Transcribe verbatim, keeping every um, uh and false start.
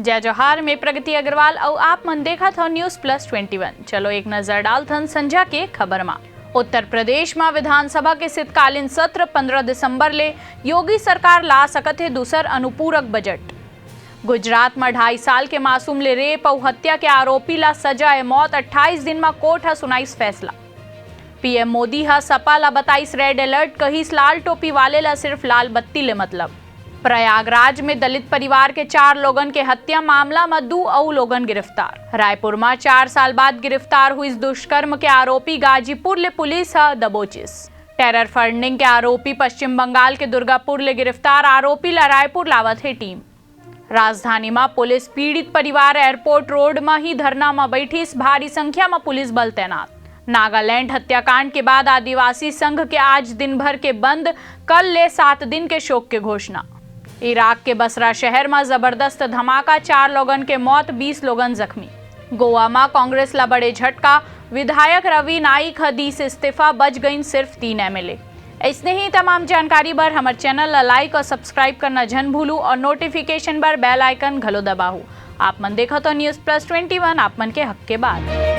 जय जोहार, मैं प्रगति अग्रवाल अउ आप मन देखत हव News Plus Twenty One। चलो एक नजर डालथन संझा के खबर मा। उत्तर प्रदेश मा विधानसभा के शीतकालीन सत्र पन्द्रह दिसंबर ले, योगी सरकार ला सकत हे दूसर अनुपूरक बजट। गुजरात मा ढाई साल के मासूम ले रेप अउ हत्या के आरोपी ला सजा ए मौत, अट्ठाईस दिन मा कोर्ट ह सुनाइस फैसला। पीएम मोदी ह सपा ला बताइस रेड अलर्ट, कहिस लाल टोपी वाले ला सिर्फ लाल बत्ती ले मतलब। प्रयागराज में दलित परिवार के चार लोगन के हत्या मामला म दू अउ लोगन गिरफ्तार। रायपुर म चार साल बाद गिरफ्तार हुइस दुष्कर्म के आरोपी, गाजीपुर ले पुलिस ह दबोचिस। टेरर फंडिंग के आरोपी पश्चिम बंगाल के दुर्गापुर ले गिरफ्तार, आरोपी ला रायपुर लावत हे टीम। राजधानी म पुलिस पीड़ित परिवार एयरपोर्ट रोड म ही धरना म बैठिस, भारी संख्या म पुलिस बल तैनात। नागालैंड हत्याकांड के बाद आदिवासी संघ के आज दिन भर के बंद, कल ले सात दिन के शोक के घोषणा। इराक के बसरा शहर म जबरदस्त धमाका, चार लोगन के मौत, बीस लोगन जख्मी। गोवा म कांग्रेस ला बड़े झटका, विधायक रवि नाइक ह दीस इस्तीफा, बच गइन सिर्फ तीन एमएलए। अइसने ही तमाम जानकारी बर हमर चैनल ला लाइक अउ सब्सक्राइब करना झन भूलू अउ नोटिफिकेशन बर बेल आइकन घलो दबाहू। आप मन देखत हव News Plus Twenty One, आप मन के हक के बात।